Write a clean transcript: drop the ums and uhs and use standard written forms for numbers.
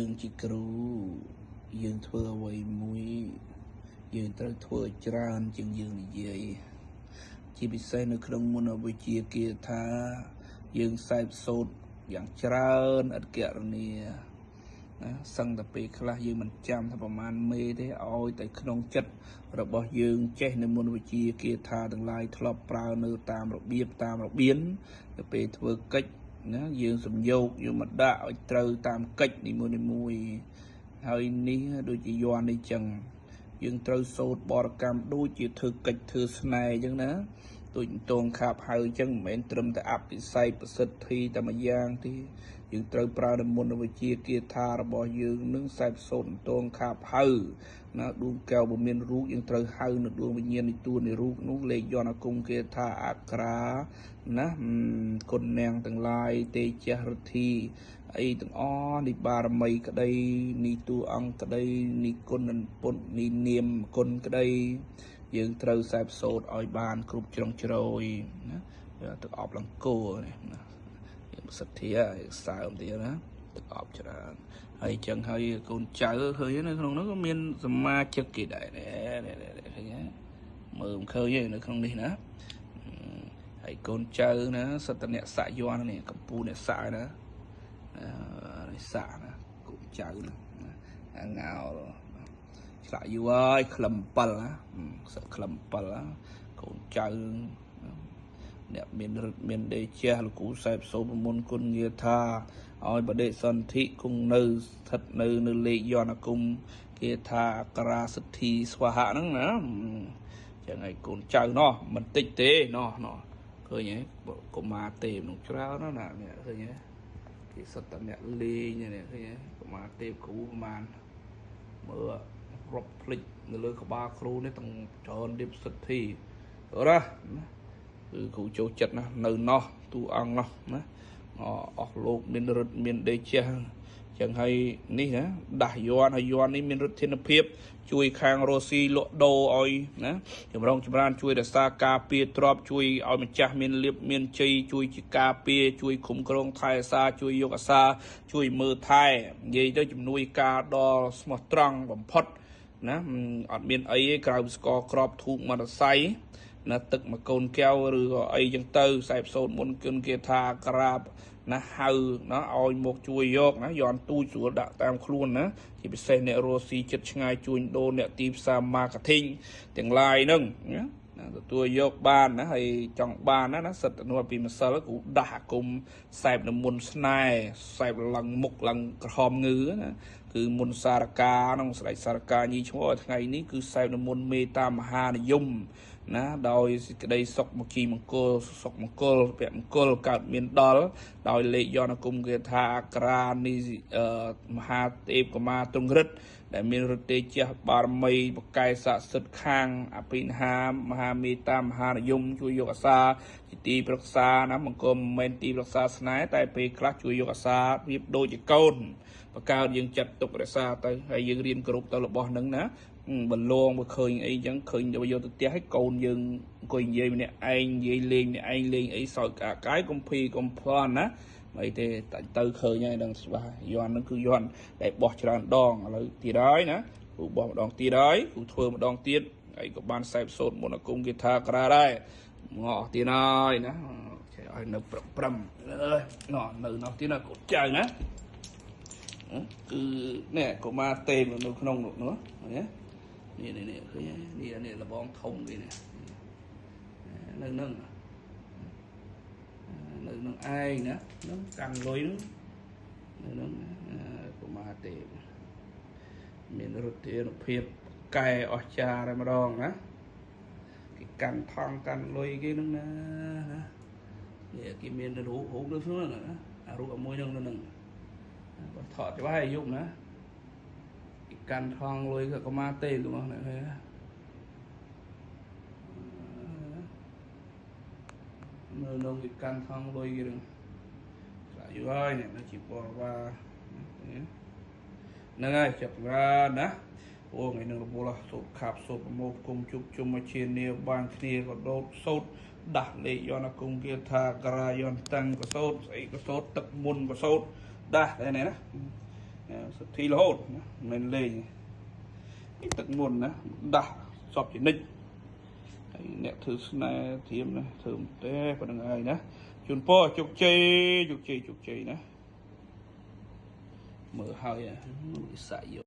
យើងជាគ្រូយើងធ្វើអ្វីមួយយើងត្រូវធ្វើឲ្យច្រើនជាងយើងនិយាយជាពិសេសនៅក្នុងមនោវិជ្ជាគាថាយើងសែបសូត្រយ៉ាងច្រើនឥតគណនាណាសឹងតែពេលខ្លះយើងមិនចាំថាប្រមាណមេទេឲ្យតែក្នុងចិត្តរបស់យើងចេះនៅមនោវិជ្ជាគាថាទាំងឡាយធ្លាប់ប្រើនៅតាមរបៀបតាមរបៀនទៅពេលធ្វើកិច្ចណាយើងសំយោគយកមកដាក់ឲ្យត្រូវតាមកិច្ចនីមួយៗហើយនេះដូចជាយ័ន្តនេះចឹងយើងត្រូវសូត្របរិកម្មដូចជាធ្វើកិច្ចធ្វើស្នេហ៍អញ្ចឹងណាដូចតងខាបហៅអញ្ចឹងមិនមែនត្រឹមតែអភិសេកប្រសិទ្ធិតែមួយយ៉ាងទេយើងត្រូវប្រើនិមន្តវិជ្ជាគាថារបស់យើងនឹងសែបសូត្រតងខាបហៅណាដួងកែវបើមានរូបយើងត្រូវហៅនៅដួងវិញ្ញាណនៃតួនៃរូបនោះលេខយន្តអាគមគាថាអក្រាណាគុណនាងទាំងឡាយទេជះរិទ្ធីអីទាំងអស់នេះបារមីក្តីនេះតួអង្គក្តីនេះគុណពុទ្ធនេះនាមគុណក្តីយើងត្រូវសែបសូត្រឲ្យបានគ្រប់ជ្រុងជ្រោយណាទឹកអប់លង្គោនេះណាយើងប្រសិទ្ធិសើមទៀតណាទឹកអប់ច្រើនហើយចឹងហើយកូនចៅឃើញនៅក្នុងនោះក៏មានសមាជិកគេដែរនេះឃើញមើលមិនឃើញទេនៅក្នុងនេះណាហើយកូនចៅណាសត្វតអ្នកស័កយ័ន្តនេះកម្ពូអ្នកស័កណានេះស័កណាកូនចៅណាងោលឆ្លាក់យូរហើយក្លឹម7ណាសឹកក្លឹម7កូនចៅអ្នកមានរិទ្ធមានដេជះលោកគ្រូសែបសូប្រមុនគុណងាថាឲ្យបដិសន្ធិគង់នៅស្ថិតនៅនៅលេខយន្តអាគមគេថាអក្រាសិទ្ធិស្វាហៈហ្នឹងណាចឹងហើយកូនចៅណោះមិនតិចទេណោះណោះឃើញទេកុមារទេពនោះច្រើនណាស់នេះឃើញទេគេសុទ្ធតែអ្នកលេងនេះឃើញទេកុមារទេពគ្រូប្រមាណមើលរាប់ភ្លេចនៅលើក្បាលគ្រូនេះទាំងច្រើនរៀបសិទ្ធិរ៉ាគឺគ្រូចូលចិត្តណាស់នៅណោះតួអង្គណោះណាអស់លោកមានរិទ្ធមានដេជះចឹងហើយនេះណាដាស់យ័ន្តហើយយ័ន្តនេះមានឫទ្ធានុភាពជួយខាងរស់ស៊ីលក់ដូរឲ្យណាចម្រុងចម្រើនជួយរក្សាការពារទ្រព្យជួយឲ្យម្ចាស់មានលៀបមានជ័យជួយជាការពារជួយคุ้មគ្រងថែអាសាជួយយកអាសាជួយមើលថែនិយាយទៅជំនួយការដល់ស្មោះត្រង់បំផុតណាអត់មានអីទេក្រៅពីស្ករក្របធូបមរស័យណាទឹកមួយកូនកែវឬក៏អីចឹងទៅសែបសូត្រមុនគុណគេថាក្រាបណាហៅណាឲ្យមកជួយយកណាយន់ទូចស្រួលដាក់តាមខ្លួនណាជាពិសេសអ្នករស់ស៊ីចិត្តឆ្ងាយជួញដូរអ្នកទីផ្សារ marketing ទាំងឡាយហ្នឹងណាទទួលយកបានណាហើយចង់បានណាណាសិទ្ធិនុពីម្សិលគ្រូដាស់អាគមសែបនៅមុនស្នេហ៍សែបឡើងមុខឡើងក្រហមងឺណាគឺមុនសារកាក្នុងស្ដេចសារកាញីឈ្មោះថ្ងៃនេះគឺសែបនៅមុនមេតាមហានិយមណាដោយសេចក្តីសុខមគីមង្គលសុខមង្គលពមង្គលកើតមានដល់ដោយលេខយន្តគុំគេថាអក្រានីមហាទេពកុមារទ្រង់រិទ្ធដែលមានឫទ្ធិទេជះបារមីបកែស័ក្តិសិទ្ធិខាងអភិហាមហាមេតាមហានិយមជួយយកអាសាជាទីប្រឹក្សាណាមង្គលមិនមែនទីប្រឹក្សាស្នេហ៍តែពេលខ្លះជួយយកអាសារៀបដូចជាកូនបង្កើតយើងចាត់ទុករក្សាទៅហើយយើងរៀនគ្រប់ទៅរបស់ហ្នឹងណាបលងបើឃើញអីចឹងឃើញយកទៅផ្ទះឲ្យកូនយើងអង្គុយនិយាយម្នាក់ឯងនិយាយលេងម្នាក់ឯងលេងអីសោចកាកាយកុំភីកុំភ័ន្តណាអីទេទៅឃើញហើយដឹងច្បាស់យ័ន្តហ្នឹងគឺយ័ន្តដែលបោះច្រើនដងឥឡូវទៀតហើយណាគ្រូបោះម្ដងទៀតហើយគ្រូធ្វើម្ដងទៀតហើយក៏បានសែបសូត្រមុនអាគមគេថាក្រាដែរងអស់ទៀតហើយណាចេះឲ្យនៅប្រឹមអើយនៅនោះទៀតណាកូនចៅណាគឺនេះកុមារទេពនៅក្នុងនោះណានេះនេះឃើញនេះនេះលបងធំគេនេះនៅនឹងនៅនឹងឯងណានឹងកាន់លុយនឹងនៅនឹងកុមារទេពមានឫទ្ធានុភាពកែអស្ចារ្យតែម្ដងណាគេកាន់ថងកាន់លុយគេនឹងណាណានេះគេមានរូបរូបនៅក្នុងហ្នឹងណាអារូបមួយនឹងនៅនឹងបើថតច្បាស់ឲ្យយប់ណាគេកាន់ថងលុយកុមារទេពរបស់នេះឃើញនៅក្នុងគេកាន់ថងលុយគេនឹងស្លាក់យូរហើយនេះនៅជាបរិវារហ្នឹងហើយចាប់ច្រើនណាអូថ្ងៃនឹងរវល់សូត្រខាបសូត្រប្រមូលគុំជុបជុំមកជានាបានគ្នាក៏ដោតសូត្រដាស់លេខយន្តអាគមគេថាក្រាយន្តតាំងក៏សូត្រស្អីក៏សូត្រទឹកមុនក៏សូត្រដាស់តែនេះណា សទ្ធីរហូតណាមិនមែនលេងនេះទឹកមុនណាដាស់សពជានិច្ចហើយអ្នកធ្វើស្នេហ៍ធៀមណាធ្វើមិនទេប៉ុណ្្នឹងហើយណាជូនពរជោគជ័យជោគជ័យជោគជ័យណាមើលហើយវិស័យយក